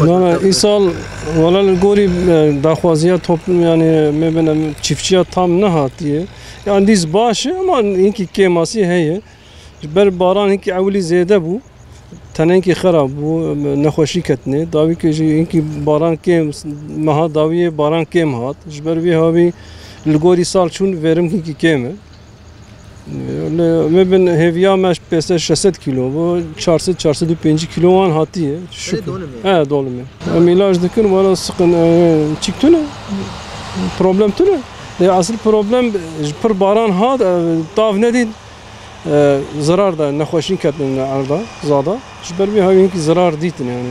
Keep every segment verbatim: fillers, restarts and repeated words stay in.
Na, na, îsal wala li gorî, e, daxwaziya toplum, yani, me bine çiftçiya tam nehatiye. Yani, dîs baş e, ama hinkî kêmasî heye. Ji ber baran hinkî ewilî zêde bû. Tenê hinkî xera bû, nexweşî ketine. Dawî ke jî hinkî baran kêm, meha dawiyê baran kêm hat. Ji ber vê havî li gorî sal çûn verim hinkî kêm e. Lê me bin hêviya me pêsed şeş sed kîlo bû, çar sed, çar sed û pêncî kîlo wan hatiye. Şükür. Dolimê? He, dolimê. Em îlac dikin, wala siqin, e, çîk tune, problem tune. Lê esil problem ji pir baran hat, e, tav nedît, e, zirar da, nexweşîn ketin erda, zada. Ji ber vê havî hinkî zirar dîtin yani.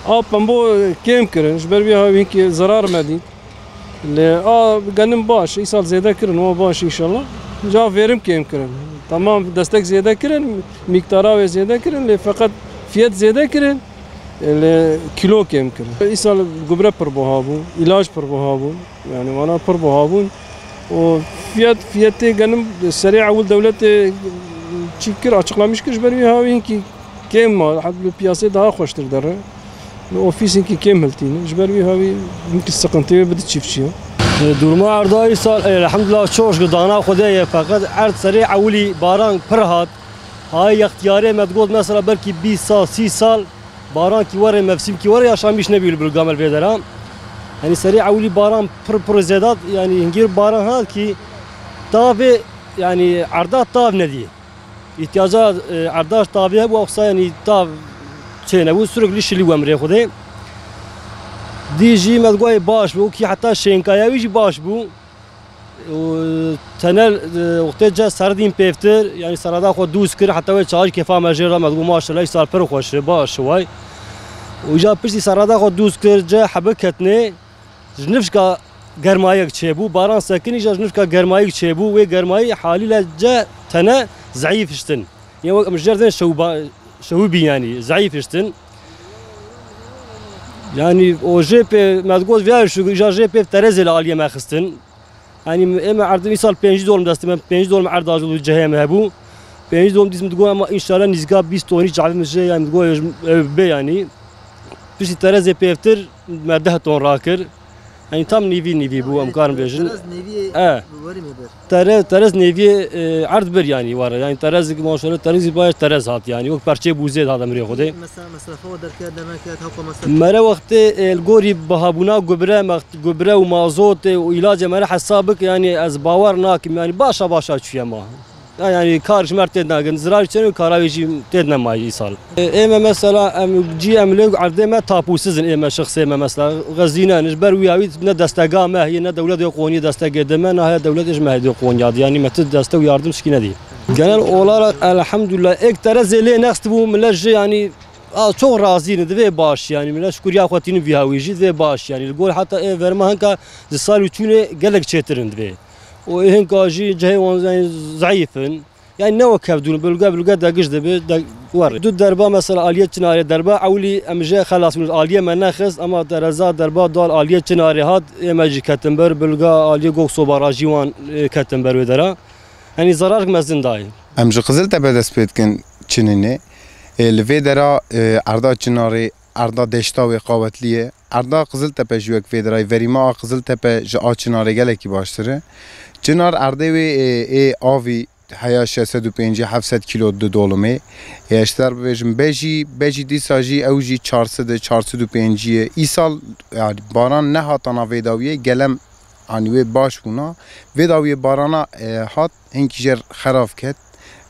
A pembo kêm kirin, ji ber vê havî hinkî zirar me dît. Lê a genim baş, îsal zêde kirin, wa baş înşallah. Ca verim kêm kirin. Tamam, destek zêde kirin, miktara wê zêde kirin, lê feqet fiyet zêde kirin, lê kilo kêm kirin. Îsal gubre pir buha bû, îlac pir buha bû. Yani wana pir buha bûn. O fiyet, fiyetê genim serê ewil dewletê çî kir, açıklamış kir, ji ber wî havî hinkî kêm ma, heb li piyasê daha xweştir dere. Li ofîs hinkî kêm hiltîne. Ji ber wî havî hinkî sıkıntı wê bide çiftçiya. E, duruma erda îsal, e, elhamdülillah, çok şükür, dana Xwedê ye, feqet erd serê ewilî baran pir hat. Hay yextiyarê me digot, mesela belkî bîst sal, sî sal, baran kî were, mevsim kî were, yaşanmış nebî li bilga me li vê dera. Yani serê ewilî baran pir pir zêdat, yani hingîr baran hat kî tavê, yani erda tav nedî. Îhtiyaca, e, erda ji tavê hebû, oxsa yani tav çênebû, sürekli şilî wemrê Xwedê. Dî jî me digoyê baş bû, kî heta şênkaya wî jî baş bû. Û tenel, e, wextê ce serdîn pêvtir, yani serada xwe dûz kir, heta wê çaxî kêfa me jê re, me digot, "Maşallah, îsal pir xweş e, baş e way." Û îja piştî serada xwe dûz kir, ce hebe ketine, ji nifşka germayek çêbû, baran sekinî, îja ji nifşka germayek çêbû, wê germayî halîle ce tene zeîf hiştin. Yê wek em ji erdên şewba-, şewibî, yani zeîf hiştin. Yani o jê pê me digot, "Viya şu, îja jê pê terezê li aliyê me xistin." Yanî ê me erdin îsal pêncî dolm destê me, pêncî dolm erd ajil û cihê me hebû. Pêncî dolm dîs min digot, "Ema înşallah nîzika bîst tonî çavê min jê, yanî digot, ev bê yanî." Piştî terezê pêvtir me deh ton rakir. Yanî tam nîvî nîvî bû, em karin bêjin. Terez nêviyê E. Werî me bir. Tere-, terez nêviyê, e, erd bir yanî were. Yanî terez maşallah terez baş terez hat yanî. Wek perçê bûzê hat emrê Xwedê. Mesela, mesela, xewa derket, demek et, hewka mesela. Mere wextê, e, li gorî bihabûna gubre, mext-, gubre û mazotê û îlacê mere hesab bik, yanî ez bawer nakim, yanî başa başa çûye ma. Ha, yanî kar ji me têd nagin, zirar çêne û kara wê jî têd nemayî îsal. E, ê me mesela em cî em lê erdê me tapûsiz in, ê me şexsê me mesela xezîne in, ji ber wî awî ne destega me heye, ne dewletê Qonyê destegê de me, ne heye dewletê ji me heye Qonya de, yanî me ti deste û yardim şikî nedî. Genel olarak elhamdülillah, êk terezê lê nexst bû, millet ji yanî a, çok razî ne, divê baş yanî, millet şukuriya xwe tînin vî hawî jî divê baş yanî. Li gor heta ê verma hinka di sal û çûnê gelek çêtir in divê. Û ê hinka jî cihê wan yanî zeîf in. Yanî ne wek hevdû ne, bölge bölge degiş dibe, de-, wer. Du derba mesela aliyê Çinarê, derba ewlî em jê xelas bûn, aliyê me nexist, ama dereza derba dal aliyê Çinarê hat, ê me jî ketin ber, bölge aliyê Gokso barajî wan, e, ketin ber wê dera. Yanî zerarek mezin dayê. Em ji Qiziltepe dest pê dikin Çinînê. E, li vê dera, e, erda Çinarê, erda deşta wê qawetlî ye. Erda Qiziltepe jî wek vê derayê, verîma a Qiziltepe ji a Çinarê gelekî baştir e. Çinar erdê wê, e, ê avî heya şeş sed û pêncî heft sed kîlo di dolimê. Ê, ez ji te re bibêjim, bejî, bejî dîsa jî ew jî çar sed e, çar sed û pêncî ye. Îsal, yani, baran nehata navê dawiyê, gelem, yani, wê baş bûna. Vê dawiyê barana, e, hat, hinkî jêr xerav ket.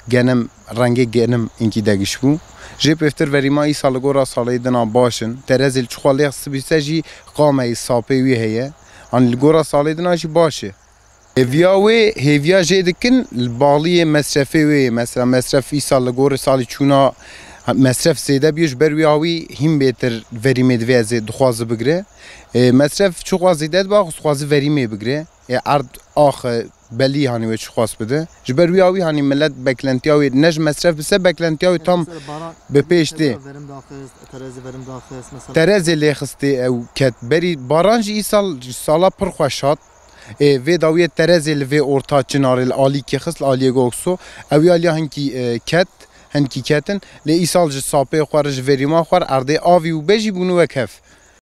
Genim, rengê genim hinkî degiş bû. Jê pêvtir verîma îsal li gora salê dina baş in. Terezê li çixa lêx sibîse jî qameyî sapê wî heye. Yani, li gora salê dina jî baş e. Hêviya wê, hêviya jê dikin, li baliyê mesrefê wê ye. Mesela mesref îsal li gorî salî çûna, mesref zêde bûye, ji ber wî awî hîn bêtir verîmê divê ez ê dixwazi bigire. E, mesref çixa zêde dibe, dixwazi verîmê bigire. E, erd axe belî hanî wê çiqas bide. Ji ber wî awî hanî millet beklentiya wê ne ji mesref bise, beklentiya wê tam bi pêş tê. Mesela baran, mesela verim daxist, terezê verim daxist, mesela. Terezê lê xistê ew ket. Berî baran jî îsal, sala pir xweş hat. Ê, vê dawiyê terezê li vê orta Çinarê li alîkê xist, li aliyê Gokso. Ew ya aliya hinkî, e, ket. Enkî ketin, lê îsal ji sapê xwe re, ji verîma xwe re erdê avî û bejî bûne wek hev.